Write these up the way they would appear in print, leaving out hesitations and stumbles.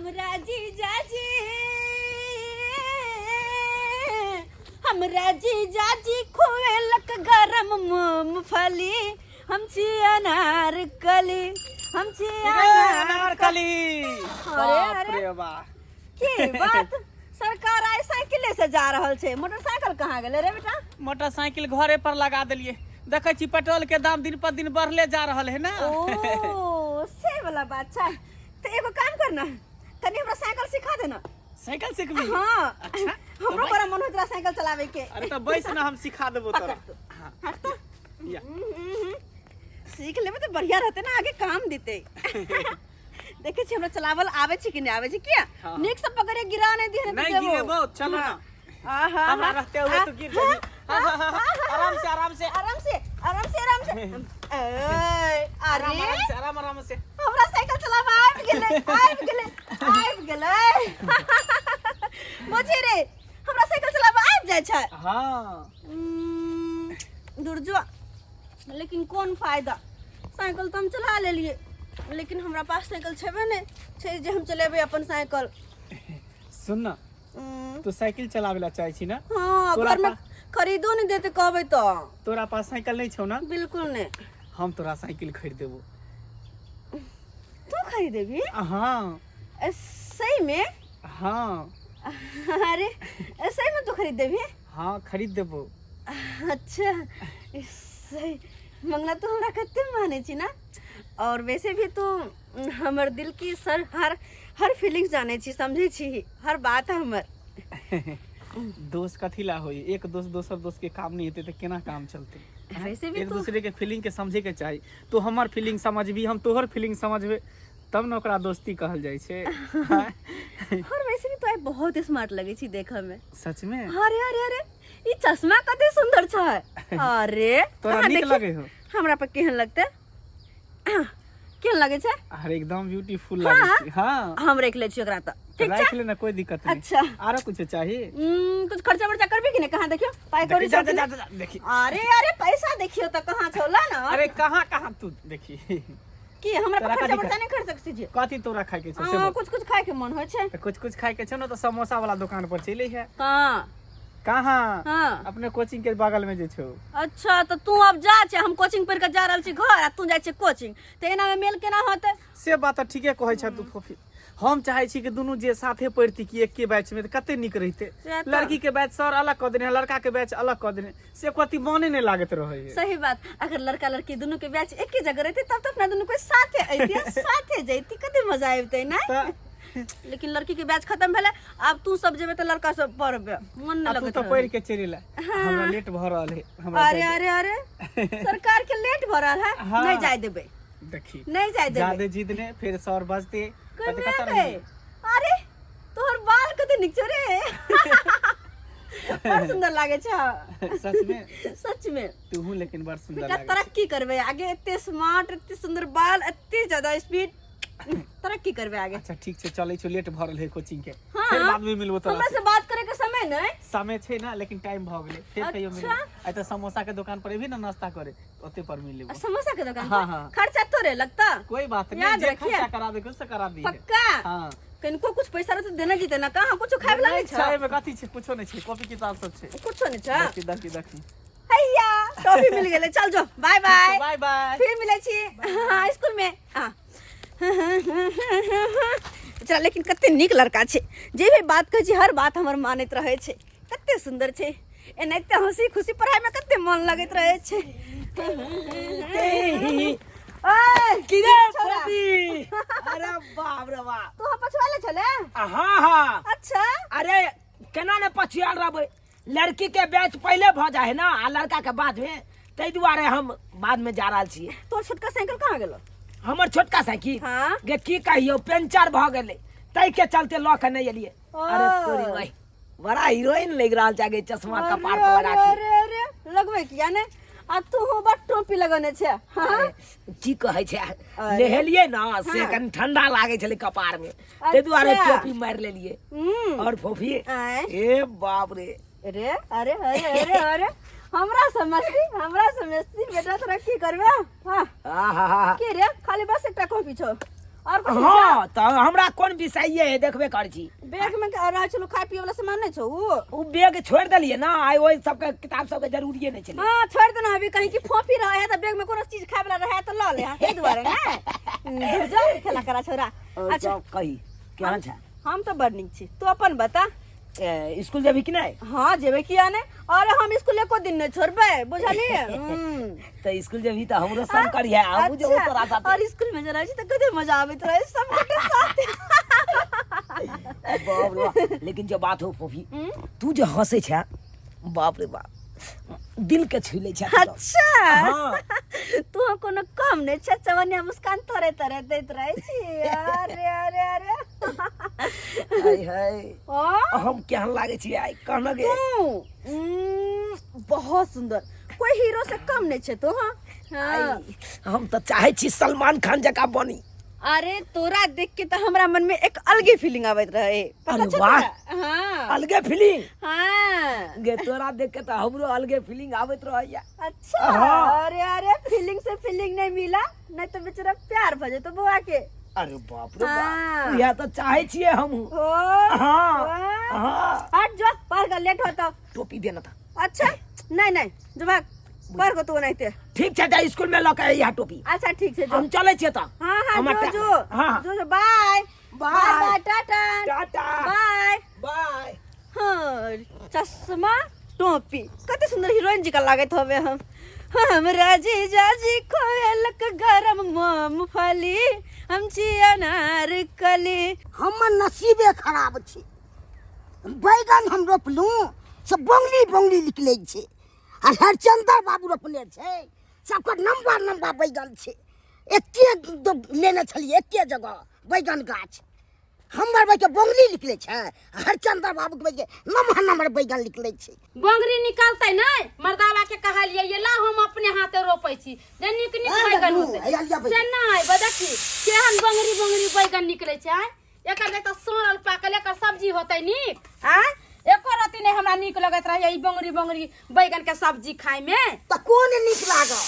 हमरा जीजाजी, हमरा जीजाजी खुएलक गरम मूंगफली, हम छी अनारकली, हम छी अनारकली। अरे, बाप अरे। रे बा। की बात, सरकार आइ साइकिले से जा रहल छै, मोटरसाइकिल कहाँ गेलै रे बेटा? मोटरसाइकिल घरे पर लगा देलिए। देखै छी पेट्रोल के दाम दिन पर दिन बढ़ले जा रहल है ना। ओ से वाला बात छै। तऽ एगो काम कर ना, तनी हमरा साइकिल सिखा देना। साइकिल सिखबी? हाँ। अच्छा, हमरो तऽ बड़ा मन होइत रहा साइकिल चलावे के। अरे तऽ बैस ना, हम सिखा देबो तोरा। पकड़ तू। हाँ। हट तो। या। सीख लेबै तऽ बढ़िया रहते ना, आगे काम देते। देखे छी हमरा चलावल आवे छी कि नहीं आवे छी, किया हाँ। नीक से पकड़े गिरा नहीं दिहे। नहीं गिरेबो, चलो ना। आहा, हमरा रहते हुए तू गिर जाबी। हाँ, हाँ, हाँ, हाँ, आराम से, आराम से। आराम से, आराम से, आराम से। ए, आराम अरे आराम से, आराम आराम से। हमरा साइकिल चलाबा आबि गेलै, आबि गेलै, आबि गेलै। बुझी रे, हमरा साइकिल चलाबा आबि जाइ छै। हाँ। दुर्जुआ, लेकिन कोन फायदा, साइकिल तऽ हम चला लेलियै, लेकिन हमरा पास साइकिल छेबे नहि छै जे हम चलेबै अपन साइकिल। सुन ना, तू साइकिल चलावे ला चाहे छी ना? हाँ। तोरा घर में खरीदो नहीं देते कहबै तऽ। तोरा पास साइकिल नहीं छौ ना? बिल्कुल नहीं। हम तोरा साइकिल खरीद देबो। तू खरीदेबी? हाँ। सही में? हाँ। अरे सही में तू खरीद देबी? हाँ, खरीद देबो। अच्छा सही। मंगला, तू हमरा कते माने छी ना, और वैसे भी तू हमर दिल की सर हर हर फीलिंग्स जाने छी, समझे छी हर बात हमर। दोस्त कथी ला होई? एक दोस्त दोसर दोस्त के काम नहीं हेतै तऽ केना काम चलतै? वैसे भी एक तू दूसरे के फीलिंग के समझे के चाही। तू हमर फीलिंग समझबी, हम तोहर फीलिंग समझबे, तब ने ओकरा दोस्ती कहल जाइ छै। और वैसे भी तो आइ बहुत स्मार्ट लगे छी देखऽ में। सच में? अरे अरे अरे, ई चश्मा कते सुंदर छै। अरे तोरा अहाँ नीक देखियौ, लगे हो? हमरा पर केहन लगतै? केहन लगे छै? अरे एकदम ब्यूटीफुल लागे छै। हाँ। हम राखि लै छी ओकरा तऽ। ठीक छै, राख लेना, कोई दिक्कत नहीं। अच्छा। आरो कुछ चाहिए? कुछ खर्चा वर्चा करबी कि नहीं? कहाँ देखियो, पाई कौड़ी देखी, जा छौ कि जा नहीं? जा, जा, देखी। अरे अरे, पैसा देखियो तऽ कहाँ छौ, ला ना। अरे कहाँ कहाँ तू देखी। की हमरा पर तोरा खर्चा कथी वर्चा नहीं कर सकती छी? कथी तोरा खाय के छौ से हाँ, बोल। कुछ कुछ खाय के मन होइ छै। तऽ कुछ कुछ खाय के छौ ने तऽ समोसा वाला दुकान पर चलि है। कहाँ? कहाँ? हाँ। अपने कोचिंग के बगल में जे छौ। अच्छा तऽ तू अब जा छै, हम कोचिंग पढ़ के जा रहल छी घर आ तू जाइ छै कोचिंग, तऽ एना में मेल केना होतै? से बात तऽ ठीके कहै छ तू फोफी। हम चाहे छी कि दुनू जे साथे पढ़ती कि एके बैच में तऽ कते नीक रहिते। सएह तऽ। लड़की के बैच सर अलग कऽ देने है, लड़का के बैच अलग कऽ देने, से कथी मने नहीं लागत रहे है। सही बात, अगर लड़का लड़की दुनू के बैच एके जगह रहते तब तो अपना दुनू कोई साथे अइते साथे जैती, कते मजा अबिते ना। तऽ लेकिन लड़की के बैच खत्म भेलै, आब तू सब जेबे तऽ लड़का सब पढ़बे मन नहीं आ तू लगैत तऽ रहै। पढ़ के चलि एला, हमरा लेट भऽ रहल है, हमरा अरे जाय अरे अरे, सरकार के लेट भऽ रहल है। हाँ। नहीं जाय देबै। दे। देखी, नहीं जाय देबै। जादे जिद ने फिर सर बजते। कोई कहते कतऽ रे? रही? अरे तोहर बाल कते नीक छौ रे, बड़ सुंदर लागे छौ। सच में? सच में। तूहू लेकिन बड़ सुंदर बेटा लागे। तरक्की करबे आगे, एते स्मार्ट, एते सुंदर बाल, एते ज्यादा स्पीड, तरक्की करबे आगे। अच्छा ठीक छै, चलै छौ, लेट भऽ रहल है कोचिंग के। हाँ। फिर बाद में मिलबो तोरा हमरा से। से बात करे के समय नहीं? समय छै ना, लेकिन टाइम भऽ गेलै, फेर कहियो अच्छा। मिलबो। आइ तऽ समोसा के दुकान पर एबही ना नाश्ता करे, ओते पर मिल लेबो। समोसा के दुकान हाँ, पर? हाँ। खर्चा तोरे लगता? कोई बात नहीं, याद जे रखिए। खर्चा करा दे से करा दी। पक्का? हाँ। कनिको कुछ पैसा रहते देने जीते ना, कहाँ कुछ खाए वाला नहीं छै छै? में कथी छै? कुछो नहीं छै, कॉपी किताब सब छै। कुछो नहीं छै। देखी देखी देखी। हैया टॉफी मिल गेलै, चल जो, बाय बाय। बाय बाय। फिर मिलै छी, हाँ, स्कूल में। हाँ चल। लेकिन कते नीक लड़का छै, जे भी बात कहै छी हर बात हमर मानैत रहै छै, कते सुंदर छै। एनाहिते हंसी खुशी पढ़ाई में कते मन लगैत रहै छै। ओए, की रे छोरा। फोफी, अरे बाप रे बाप। तोहर पछुआले छले? हाँ हाँ। अच्छा। अरे केना ने पछुआल रहबै, लड़की के बैच पहिले भऽ जाइ है ना आ लड़का के बाद में, ताहि दुआरे हम बाद में जा रहल छियै। तोहर छोटका साइकिल कहाँ गेलो? हमर छोटका साइकिल? हाँ। गे की कहियौ, पेंचर भऽ गेलै, ताहि के चलते लऽ के नहि एलियै। अरे तोरी भाई, बड़ा हीरोइन लागि रहल छै गे, चश्मा कपार पर लगा के। अरे अरे, लगबै किया ने, आ तू हो बड़ टोपी लगौने छै। हाँ? अरे, की कहै छै, अरे। नहेलियै ना से हाँ। कनि ठंडा लागै छलै कपार में, ताहि दुआरे अच्छा। टोपी मारि लेलियै। हम्म। और फोफी, आँय? ए बाप रे। अरे अरे अरे अरे अरे, हमरा समझती, हमरा समझती बेटा, तोरा की करबे? हाँ। आहा की रे, खाली बस एकटा कॉपी छौ और कुछ हाँ तऽ हमरा कोन विषय है देखबे कर छी। बैग में रहै छलो खाय पिए वाला सामान नहीं छौ उ? उ बैग छोड़ देलिए ना, आइ ओहि सबके किताब सबके जरूरिये नहीं छलै। हाँ छोड़ देना, अभी कहीं की फोफी रहे है त बैग में कोनो चीज खाय वाला रहे त ल ले। हां, ताहि दुआरे ने धुर जा खेला करा छोरा। और अच्छा सब कही केहन छै? हम तो बड़ नीक छी, तू अपन बता। ए, स्कूल जेबही कि नहीं? हाँ जेबे किया ने, अरे हम स्कूल एको दिन नहीं छोड़बे, बुझलिए। तो स्कूल जेबही तो हमरो संग करिहे, हमहूँ जेबो अच्छा, तोरा साथे। और स्कूल में जरा छी तो कते मजा आबैत रहे सब गोटे साथे। बाप रे बाप, लेकिन जो बात हो फोफी, तू जो हंसे छै, बाप रे बाप, दिल के छू ले छै। अच्छा। हाँ। तू कोनो कम नहीं छै, चवनिया मुस्कान तोरे तोरे दैत रहे छी। अरे अरे अरे हाय हाय। ओ? हम केहन लागे छी आइ कहना गे? तू बहुत सुंदर, कोई हीरो से कम नहीं छै तू। हाँ हाँ। आइ, हम तऽ चाहे छी सलमान खान जकाँ बनी। अरे तोरा देख के तो हमरा मन में एक अलगे फीलिंग आबैत रहे, पता अरे छौ वाह। तोरा? हाँ। अलगे फीलिंग? हाँ। गे तोरा देख के तऽ हमरो अलगे फीलिंग आबैत रहैया। अच्छा। हाँ। अरे अरे फीलिंग से फीलिंग नहीं मिला, नहीं तो बेचारा प्यार भ जेतो बौआ के। अरे बाप रे बाप। हाँ। इएह तऽ चाहे छियै हमहूँ। ओ हाँ। वाह। हाँ। हट जो, पढ़ कर लेट होता। टोपी देना था। अच्छा नहीं नहीं, जो भाग पढ़ को तू नहीं। ठीक छै, जा स्कूल में लऽ के अइहा टोपी। अच्छा ठीक छै, जो। हम चलै छियै तऽ। हाँ हाँ। हमर जो जो। हाँ। जो जो, बाय बाय। बाय, टाटा टाटा। बाय। बाय। हाँ, चश्मा टोपी कते सुंदर हीरोइन जी का लागत होवे। हम हमरा जीजा जी खोएलक गरम मूंगफली, हम छी अनारकली। हमर नसीबे खराब छै, बैगन हम रोपलहुँ से बोंगली बोंगली निकलै छै, आ हरचंदर बाबू रोपने छै सबके नम्बर नम्बर बैगन छै। एके लेने छलियै एके जगह बैगन गाछ, हमर बैके बोंगली निकलै छै, हरचंदर बाबूके बैके नम्हर नम्हर बैगन निकलै छै। बोंगरी निकलतै नहि, मर्दावा के कहलियै ये ला हम अपने हाथे रोपै छी जे नीक नीक आँ, बैगन देखू, होतै। हैया लिअ बैगन। से नहि देखी केहन बोंगरी बोंगरी बैगन निकलै छै। आँय एकर नहि तऽ सड़ल पाकल एकर सब्जी होतै नीक? आँय एको रत्ती नहि हमरा नीक लगैत रहैया ई बोंगरी बोंगरी बैगन के सब्जी खाय में। तऽ कोन नीक लागल?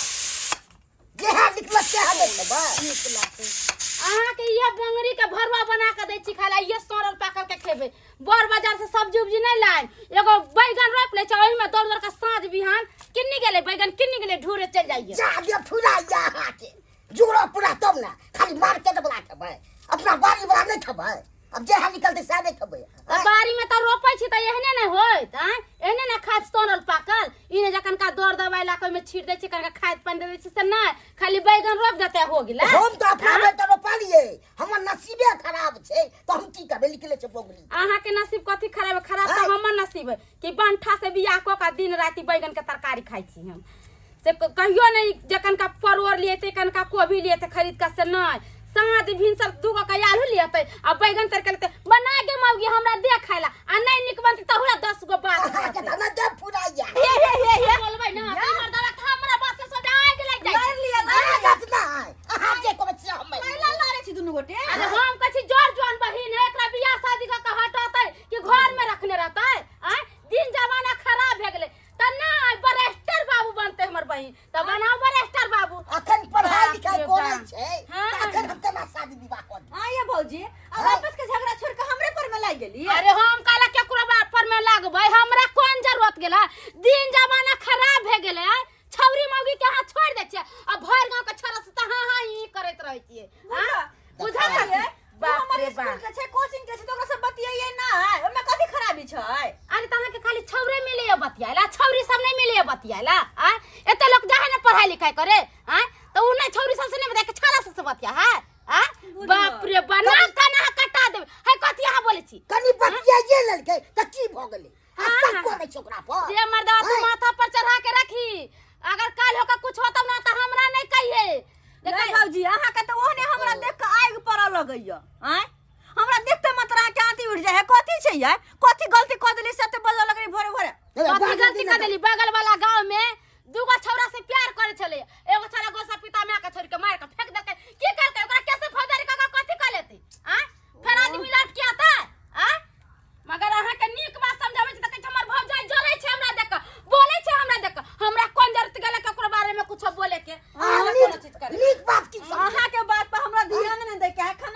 जेहा निकलत तेहा नहि खेबै। नीक लागतै अहाँके इहे बोंगरी के भरुआ बना के दै छी खाय ला, इहे सड़ल पाकल के खेबै। बड़ बाजार से सब्जी उब्जी नहि लाइन, एगो बैगन रोपि लै छै, ओहिमे दौड़ दौड़ के साँझ बिहान किन्नी गेलै बैगन किन्नी गेलै ढूरे चलि जाइए। जा दे फुराइया अहाँके जोड़ा पूरा तब ने, खाली मार्केट वाला खेबै, अपना बाड़ी वाला नहि खेबै। अब जेहा निकलतै सएह नहि खेबै। तऽ बाड़ी में तऽ रोपै छी तऽ एहने ने होइत। आँय एहने ने खाद सड़ल पाकल ई ने, जखन का दर दवाई ला के ओहिमे छीट दै छै, कनका खाद पानि दे दै छै, से नहि खाली बैगन रोप देतै हो गेलै। हम तऽ अपना भरि तऽ रोपलियै, हमर नसीबे खराब छै तऽ हम की करबै, निकलै छै बोगली। अहाँके नसीब कथी खराब है? खराब तऽ आँय। हमर नसीब है कि बंठा से बियाह कऽ के दिन राति बैगन के तरकारी खाइ छी हम। से कहियो नहीं जखन का परोड़ लिए कनका कोबी लिए खरीद के, से नहीं साँझ भिनसर दूगो के आलू लियते आ बैगन तर के लेते बना के मौगी हमरा दे खाय ला, आ नहीं नीक बनते तहुरा 10 गो बात अहाँके कहतै। तऽ नहि देब फुराइया। हे हे हे हे बोलबै ना त मर्दवा त हमरा बात से सोचा आगि लागि जाइ लड़ छै। लिअ, लड़ अहाँ गप नहि, अहाँ जे कहबै से हम मानि कैला लड़ै छी दुनू गोटे? अरे हम कहै छी जोर जोन बहिन है, एकरा बियाह शादी क के हटतै कि घर में रखने रहतै? आँय दिन जमाना खराब भए गेलै त नहि बैरिस्टर बाबू बनतै हमर बहिन त बनाउ बैरिस्टर बाबू। अखन पढ़ाई लिखाई बाप रे करै बाप। छै हाँ। तऽ अखन हम केना शादी विवाह कऽ दी? आँ ये भौजी, अब हाँ। आपस के झगड़ा छोड़ के हमरे पर में लागि गेली। अरे हम काला केकरो बाप पर में लागबै, हमरा कोन जरूरत गेलै? दिन जमाना खराब भए गेलै। आँय छौरी मौगी के अहाँ छोड़ि दै छियै आ भरि गाँव के छोरा से तऽ हाँ हाँ ही करैत रहै छियै। आँय? बुझल बुझलियै? बाप हमर रे स्कूल बाप। के छै, कोचिंग के छै, तऽ ओकरा से बतियैयै नै, ओहिमे कथी खराबी छै? अरे तऽ अहाँके खाली छौरे मिलैए बतियाला, छौरी सब नहि मिलैए बतियाला? आँय एते लोक जाहे ने पढ़ाई लिखाई करे, आँय तऽ उ नहि छौरी सब से नहि बतिया के छौरा सब से बतिया है? आँय बाप रे बाप, नाक कान अहाँ कटा देबै। है कथी अहाँ बोलै छी? कनि बतियाइए लेलकै तऽ की भऽ गेलै? आ हाँ। सब करै छै ओकरा पर। जे मर्दवा तू आँय। माथा पर चढ़ा के रखी, अगर काल होकर कुछ होता ना तो हमरा नहीं कहिए। नहीं भौजी, अहाँके तऽ ओहने हमरा देख के आगि पड़ऽ लगैया। आँय हमरा देखते मात्र अहाँके आँती उठि जाइ है। कथी छै यार, कथी गलती कऽ देली से तऽ बजऽ लगली भोरे भोरे? कथी गलती कर देली? बगल वाला गांव में दूगो छौरा से प्यार करे छले, एगो छौरा गोसा पिता माय के छोड़ के मार के फेंक देलकै। की करतै ओकरा? कैसे फौजदारी कऽ के कथी कऽ लेतै? आँय फेर आदमी लौट के आता? आँय मगर अहाँके नीक बात समझाबै छी तऽ कहै छै हमर भौजाइ जलै छै हमरा देख कऽ, बोलै छै हमरा देख कऽ। हमरा कोन जरूरत गेलै ककरो बारे में कुछो बोले के? अहाँ अहाँ कोनो चीज नीक करे नीक बात की समझ अहाँके बात पर हमरा ध्यान नहि दै के है खाना।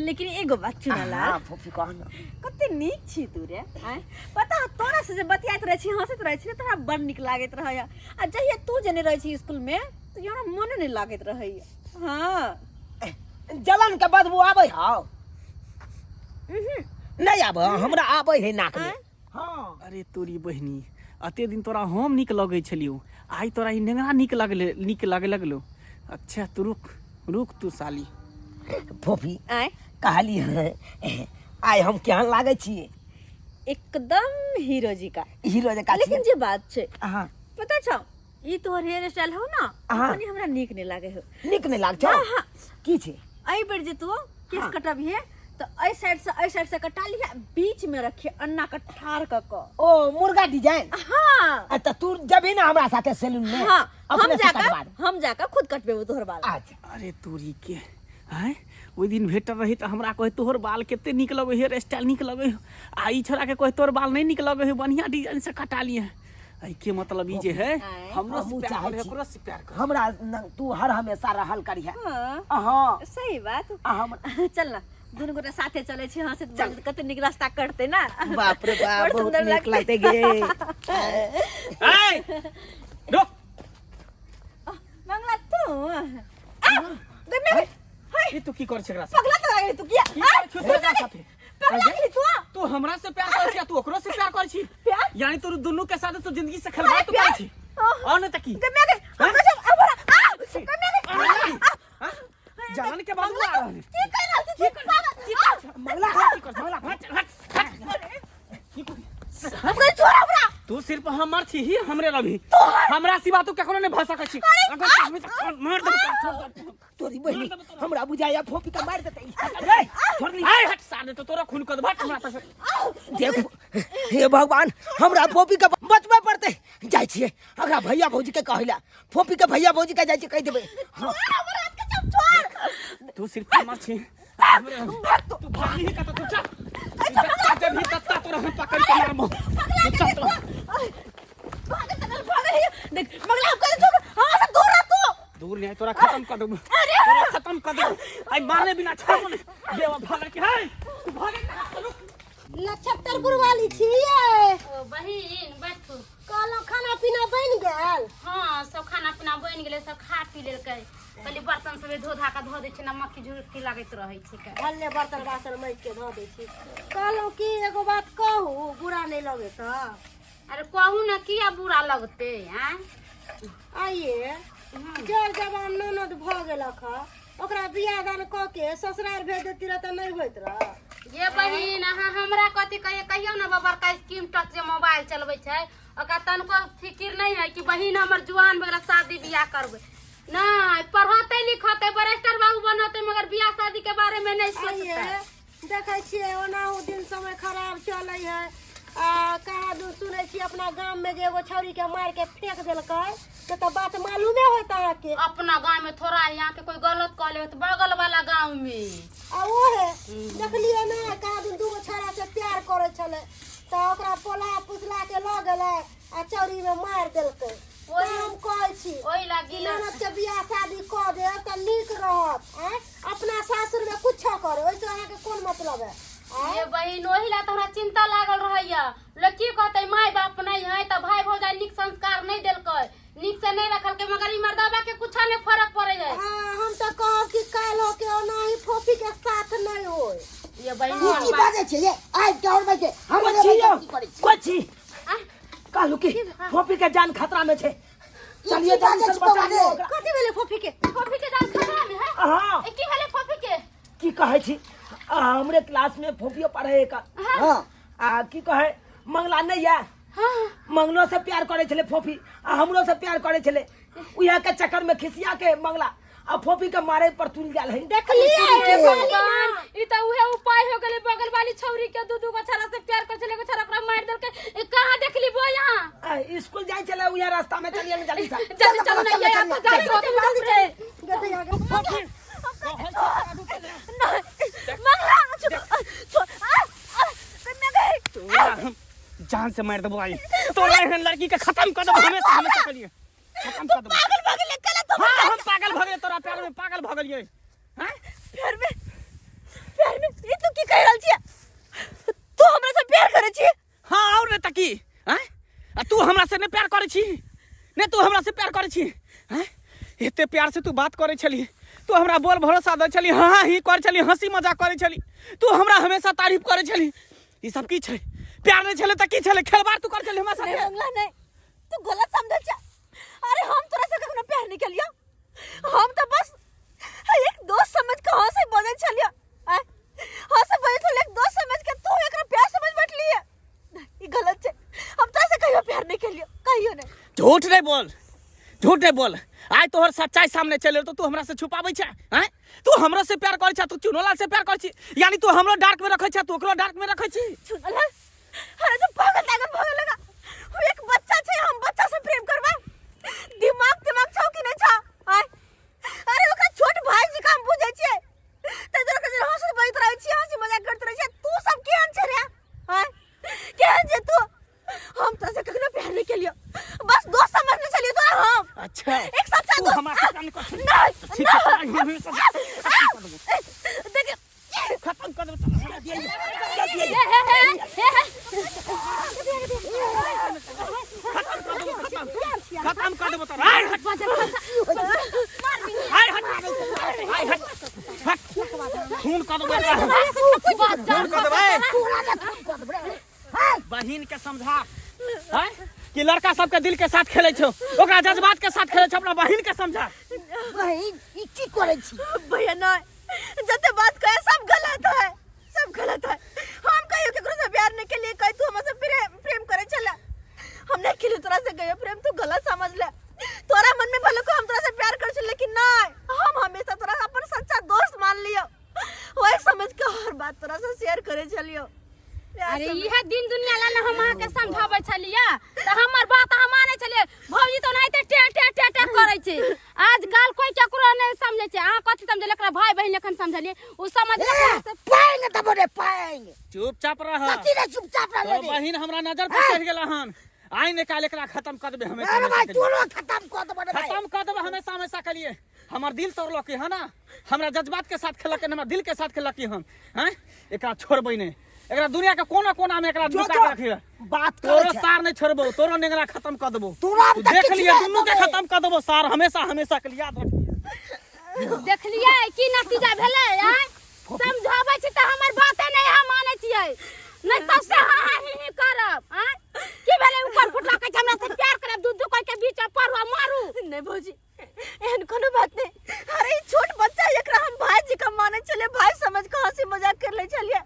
लेकिन एगो बात चुनालाल, हाँ फोफी कह न। कते नीक छी तू रे। आँय, पता हौ, तोरा से जे बतियाइत रहै छी, हँसैत रहै छी ने, तऽ हमरा बड़ नीक लागैत रहैया। आ जहिया तू जेने रहै छी स्कूल में, तऽ हमरा मोने नहि लागैत रहैया। हाँ। जलन के बदबू आबै हौ? नहि आबै? हमरा आबै है नाक में। हाँ। अरे तोरी बहिनी, अते दिन तोरा हम नीक लगै छलियौ, आइ तोरा ई नेंगरा नीक लगले, नीक लागे लगलो। अच्छा तू रुक, रुक तू साली। फोफी। आँय। कहली आइ हम केहन लागै छियै? एकदम हीरो जी का। हीरो जकाँ लेकिन छियै? जे बात छै, हाँ। पता छौ, ई तोहर हेयर स्टाइल हौ ना, हाँ। कनी हमरा नीक नहि लागे हौ। नीक नहि लागै छौ? हाँ, हाँ। की छै? एहि बेर जे तू केस हाँ। कटबिहे तऽ एहि साइड से, एहि साइड से कटा लिहे, बीच में रखिए अन्ना के ठार क क। ओ मुर्गा डिजाइन? हाँ। आ तऽ तू जबही ना हमरा साथे सैलून में, हाँ, हम अपने से जाकर कटवा दे। हम जाकर खुद कटबेबो तोहर बाल। अच्छा। अरे तोरी के, आँय, ओहि दिन भेटल रही तऽ हमरा कहै तोहर बाल कते नीक लगै हेयर स्टाइल नीक लगै हौ, आ ई छोड़ा के कहै तोहर बाल नहि नीक लगै हौ, बढ़िआँ डिजाइन से कटा लिए। एहिके मतलब ई जे है आँय। हमरो से हमहूँ प्यार चाहै करे, छी। ओकरो से प्यार करे। हमरा न तू हर हमेशा रहल करिहे। हाँ। हाँ। सही बात। आ हम चल ना, दुनू गोटा साथे चले छी, हंसैत बजैत कते नीक रास्ता कटतै ना। बाप रे बाप, बड़ बहुत सुंदर नीक लगतै। लगतै गे। ऐ रुक। मंगला तू आ, गन्ने है? ई तू की कर छै एकरा से? पगला तऽ लागली तू किया? की करै छी तू एकरा साथे? पगला गेली तू? तू हमरा से प्यार करै छी आ तू ओकरो से प्यार करै छी? प्यार? यानी तू दुनू के साथ तू जिंदगी से खिलवाड़ तू प्यार? करै छी? हाँ। और नहीं त की? गन्ने के हमरा सब हमरा आ गन्ने के हाँ? जान के बाबू आ रहल है। की कर रहल छी तू पागल? की कर छी? मंगला। की कर छी? हट, हट, हट। की कर? हम कहीं छोड़ हमरा। तू सिर्फ हमर छी ही, हमरे रभी, हमरा सिवा तू केकरो नहीं भऽ सकै छी। अगर चाहबी तऽ मार देबौ। तोरी बहिनी, हमरा बुझाया फोपी के मारि देतै। रे छोड़ नी। आइ हट साले, तो तोरा खून कर देबौ। हट हमरा पास। देख हे भगवान, हमरा फोपी के बचबे पड़तै। जाइ छियै अगरा भैया भौजी के कहैला, फोपी के भैया भौजी के जाइ छियै कहि देबै। हाँ। तू सिर्फ हमर छी, हमरे रभी। तू भागी ही कतऽ? तू चल, जत्ता जब ही तत्ता तोरा हम पकड़ के मारबो। तू चल तो। भागल तगल भागल है। देख मंगला, हम कहीं छोड़ हां से दूर रह तू। दूर नहीं, तोरा खत्म कर देबो, तोरा खत्म कर देबो। आई मारने बिना छोड़बो नहीं बेवफा लड़की है। तू भागे कहाँ? रुक। नक्षत्र गुरुवाली छियै? ओ बहिन, बैठू। कहलहुँ खाना पीना बनि गेल? हाँ, सब खाना पीना बनि गेलै, सब खा पी लेलकै। कहली बर्तन सब धो धा कऽ धो दै छै ने, मक्खी झुरकी लागैत रहै छै। भले बर्तन बासन माजि के धऽ दै छी। कहलहुँ कि एगो बात कहू, बुरा नहि लगे तऽ? अरे कहू ने, किया बुरा लगतै? आँय। आइए जर जवान ननद भऽ गेलक हँ, ओकरा बियाह दान कऽ के ससुराल भेज देती रह तऽ नहि होइत रह? ये बहिन, अहाँ हमरा कथी कहिए? कहियौ ने। बड़का स्क्रीन टच जे मोबाइल चलबै छै, ओकरा तनको फिकिर नहि है कि बहिन हमर जुआन भऽ गेलै, शादी बियाह करबै। नहि पढ़तै लिखतै, बैरिस्टर बाबू बनतै, मगर बियाह शादी के बारे में नहि आइए सोचतै। देखै छियै ओनाहु दिन समय खराब चलै है। आ कहाँ दूर सुनै छियै अपना गाम में जे एगो छौड़ी के मारि के फेंक देलकै, से तऽ बात मालूमे होत अहाँके। अपना गाँव में थोड़ा, यहाँ के कोई गलत कहले होत, बगल वाला गाँव में। आ ओहे देखलियै ने, कहाँ दिन दूगो छौड़ा से प्यार करै छलै, तऽ ओकरा पोला पुसला के लऽ गेलै आ चौरी में मारि देलकै। ओही- तऽ हम कहै छी ओहि लागी कि ननद के बियाह शादी कऽ देब तऽ नीक रहत। आँय, अपना सासुर में कुछो करे, ओहिसँ अहाँके कोन मतलब है? आँय। ये बहिन, ओहि ला तऽ हमरा चिंता लागल रहैया। लोग की कहतै, माय बाप नहीं है तऽ भाई भौजाई नीक संस्कार नहीं देलकै, नीक से नहीं रखलकै, मगर ई मर्दाबा के कुछो नहीं फर्क पड़े है। हाँ, हम तऽ कहब कि काल्हि होके ओनाही फोफी के साथ नहि होय। ये बहिन, ई हम की बात- बाजै छै ये? आबि के और बैठे हमरे कोची यौ? की करै छी? कोची? आँय? कहलू कि फोपी के जान खतरा में छै, चलिए की बाजै जल्दी से छी बचा बौआ लियौ रे? ओकरा। कथी भेलै फोफी के? फोफी के जान खतरा में है? हाँ। ए, की भेलै फोफी के? की कहै छी, आ, हमरे क्लास में फोपियो पढ़े एक। हाँ। आ की कहै, मंगला नहीं है? हाँ। मंगलो से प्यार करे छले फोफी, आ हमरो से प्यार करे छले। उहे के चक्कर में खिसिया के मंगला आ फोफी के मारे पर तुल गेल है। देखलियै। हे भगवान, ई त उहे उपाय हो गेलै। बगल वाली छौरी के दू दू गो छौड़ा से प्यार कर छलै, एगो छौड़ा ओकरा मारि देलकै। ई कहाँ देखली बो यहाँ? आ, स्कूल जाय छले उहे रास्ता में। चलिए ने जल्दी से। जल्दी चलो ना, ये आपको जाने दो तुम जल्दी रे। जल्दी आगे। मंगला, छोड़, आ, आ, मैं गई। तोरा हम जान से मार देबो आई, तोरा एहन लड़की के खत्म कर देबो, हमेशा हमेशा के लिए खत्म कर देबो। पागल भऽ गेलै कला तू। हाँ, हम पागल भऽ गेलियै, तोरा प्यार में पागल भऽ गेलियै। हैं? प्यार में, प्यार कहि रहल छियै? तू हमरा से प्यार करै छी? हाँ और नहीं तकी हैं आ तू हमरा से नहीं प्यार करै छी नहीं तू हमरा से प्यार करै छी हैं एते प्यार से तू बात करै छली तू हमरा बोल भरोसा दै छली हाँ हाँ ही करै छली हंसी मजाक करै छली तू हमरा हमेशा तारीफ करै छली ई सब की छै प्यार नहीं छले त की छले खेलबार तू कर छली हमरा नहीं साथे मंगला नहीं, तू गलत समझै छ। अरे हम तोरा से कखनो प्यार नहीं केलियो, हम तो बस एक दोस्त समझ के हंसे बजै छलियो। आय, हंसे बजै छलियो एक दोस्त समझ के, तू एकरा प्यार समझ बैठलिए। ई गलत छै, हम तोरा से कहियो प्यार नहीं केलियो, कहियो नहीं। झूठ नहीं बोल, झूठ नहीं बोल। आइ तोहर सच्चाई सामने चले तो तू हमरा से छुपाबै छै हैं तू हमरो से प्यार करै छै तू चुनोलाल से प्यार करै छी यानी तू हमरो डार्क में रखै छै तू ओकरो डार्क में रखै छी। चुनोलाल अरे तू पागल तागल भऽ गेल का? ओ एक बच्चा छै, हम बच्चा से प्रेम करबै? दिमाग दिमाग छौ कि नहीं छौ? आय, अरे ओकरा छोट भाई जी का हम बुझै छियै, तै दुआरे कहै छियै, हंसैत बजैत रहै छियै, हंसी मजाक करैत रहै छियै। तू सब केहन छै रे? आय, केहन छै तू? हम तोरा से कखनो प्यार नहीं केलियो, बस दोस्त समझने छलियो तोरा हम। अच्छा एक सच्चा तू दोस्त। हमरा से प्यार नहीं कर छली। नहीं, ठीक छै, नहीं। तोरा हम हमेशा देखियौ खत्म कर देबो चल। हे हे हे हे हे खत्म खत्म कर देबो तोरा। आइ हट आइ हट आइ हट हट खून कर देबो एकरा। खून कर देबै। तोरा ने खून कऽ देबै रे। हैं? बहिन के समझा हैं कि लड़का सबके दिल के साथ खेले छौ ओकरा जज्बात के साथ खेले छौ अपना बहिन के समझा। बहिन ई की करै छी? भैया नहीं, जते बात कहे सब गलत है, सब गलत है। हम कहियो केकरो से प्यार नहीं के लिए कहे तू हमसे प्रेम प्रेम करे चला, हम नहीं खेली तोरा से कहियो प्रेम, तू गलत समझ ले। तोरा मन में भले को हम तोरा से प्यार कर छे, लेकिन नहीं, हम हमेशा तोरा अपन सच्चा दोस्त मान लियो, वही समझ के हर बात तोरा से शेयर करे चलियो। अरे इहे दिन दुनिया ला ना हम अहाँके समझाबै छलियै तऽ हमर बात अहाँ मानै छलियै। भौजी तऽ ओनाहिते टे टे टे टे करै छै। आजकल कोइ केकरो नहि समझै छै। अहाँ कथी समझलियै एकरा भाय बहिन एखन समझलियै ओ समझलक। ए, पानि देबो रे पानि। चुपचाप रह। कथी रे चुपचाप रह तोर रे? बहिन हमरा नजर पर चढ़ि गेल हन, आइ ने काल एकरा खत्म कर देबे हमेशा। अरे भाई हमेशा के लिए। तोरो खत्म कऽ देबो रे भाई। खत्म कर देबे हमेशा हमेशा के लिए। हमर दिल तोड़लक हन ना, हमरा जज्बात के साथ खेलक हन, हमरा दिल के साथ खेलक हन हैं एकरा छोड़बै नहीं, एकरा दुनिया के कोना कोना में एकरा जो नुका जो के रखिए। बात तोरो करै छै। सार नहीं छोड़बो, तोरो नेंगरा खत्म कर देबो। तोरा तू तऽ देख किछु लिये नहि दुनू के देबै। खत्म कर देबो सार हमेशा हमेशा के लिए याद रखिए। देखलियै की नतीजा भेलै? आँय समझाबै छी तऽ हमर बाते नहि अहाँ मानै छियै, नहि सबसे हाँ हाँ ही ही करब। आँय की भेलै ऊपर फुटला कहै छै हमरा से प्यार करब, दू दू कोइ के बीच में पड़ू आ मारू। नहीं भौजी एहन कोनो बात नहीं। अरे ई छोट बच्चा है, एकरा हम भाई जी का माने छलिए, भाई समझ के हंसी मजाक कर ले छलिए।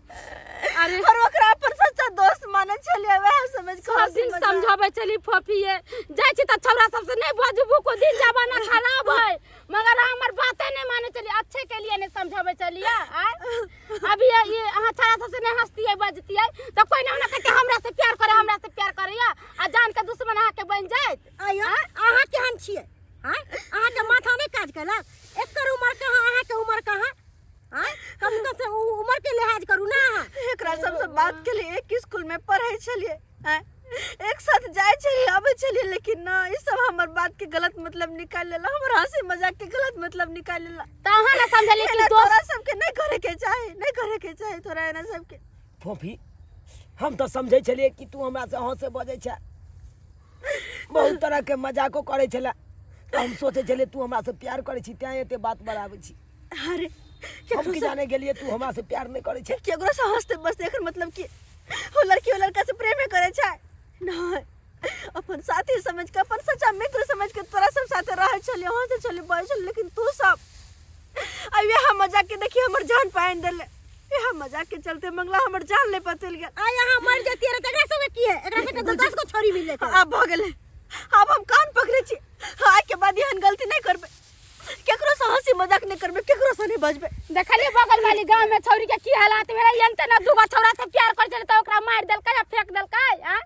अरे और ओकरा अपन सच्चा दोस्त माने छलिए, वएह समझ के सब हंसी दिन मजाक। समझाबै छली फोफिए जाइ छी तऽ छौड़ा सबसे नहि बजबू को दिन जमाना खराब है, मगर अहाँ हमर बाते नहि मानै छलियै, अच्छे के लिए नहि समझाबै छलियै। आँय अभी ये अहाँ छौड़ा सबसे नहि हँसतियै बजतियै तऽ कोइ ने हमरा कहतै हमरा से प्यार करे, हमरा से प्यार करैया आ जान के दुश्मन अहाँके बनि जायत। आयो अहाँ केहन छियै? आँय अहाँके माथा नहि काज केलक? एकर उमर कहाँ अहाँके उमर कहाँ? आँय कम से कम से उमर के लिहाज करू ना अहाँ। एकरा सबसे बात के लिए एक स्कूल में पढ़े छलिए, आँय एक साथ जाय छलिए आबै छलिए, लेकिन ना ई सब हमर बात के गलत मतलब निकाल लेला, हमर हंसी मजाक के गलत मतलब निकाल लेला। तऽ अहाँ ने समझलियै कि एना दोस्त तोरा सबके नहीं करे के चाही, नहीं करे के चाही तोरा एना सबके। फोफी हम तऽ समझै छलियै कि तू हमरा से हंसे बजै छै, बहुत तरह के मजाको करै छलै, तऽ हम सोचै छलियै तू हमरा से प्यार करै छी तें एते बात बढ़ाबै छी। अरे हम की जाने गेलियै तू हमरा से प्यार नहि करै छै। केकरो से हंसते बसते एकर मतलब कि वो लड़की वो लड़का से प्रेमे करे छै? नहीं, अपन साथी समझ के अपन सच्चा मित्र समझ के तोरा सब साथे रहे छलियै, हंसते छलियै बजै छलियै, लेकिन तू सब अब यह मजाक के देखी हमर जान पाइन देले, यह मजाक के चलते मंगला हमर जान ले पचल गेल। आ यहाँ मर जतियै रे त एकरा सबके की है? एकरा सबके तऽ 10 गो छोरी मिल जेतै। आब भऽ गेलै, आब हम कान पकड़ै छी, आइ के बाद एहन गलती नहि करबै, केकरो से हंसी मजाक नहि करबै, केकरो से नहि बजबै। देखलियै बगल वाली गांव में छौरी के की हालात भेलै, एनते न दूगो छौड़ा सब प्यार करै छलै तऽ ओकरा मारि देलकै आ फेंक देलकै। आँय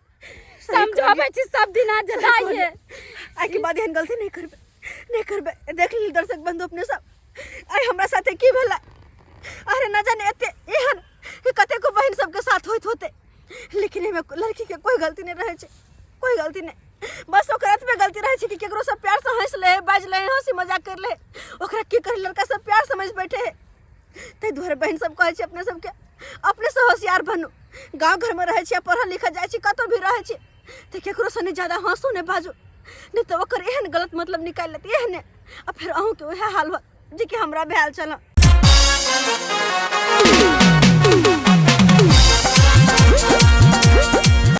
समझाबै छी सब दिन आज दाइये। आइ के बाद एहन गलती नहि करबै, नहि करबै। देख लेल दर्शक बंधु अपने सब आइ हमरा साथे की भेलै। अरे न जाने एते एहन कतेको बहिन सबके साथ होइत होते, लेकिन एहिमे लड़की के कोई गलती नहि रहै छै, कोई गलती नहि, बस ओकरा एतबे गलती रहै छै कि केकरो से प्यार से हंसि ले, बाजि ले, हंसी मजाक कर ले, ओकरा की करी लड़का सब प्यार समझ बैठे है। ताहि दुआरे बहिन सब कहै छै अपने सबके अपने से होशियार बनू। गाँव घरमे रहै छी, पढ़ल लिखल जाइ छी, कतहु भी रहै छी तऽ केकरोसँ नहि ज्यादा हँसू नहि बाजू, नहि तऽ ओकर एहन गलत मतलब निकालि लेत एहने, आ फेर अहूँके उएह हाल होत जेकि हमरा भेल छल।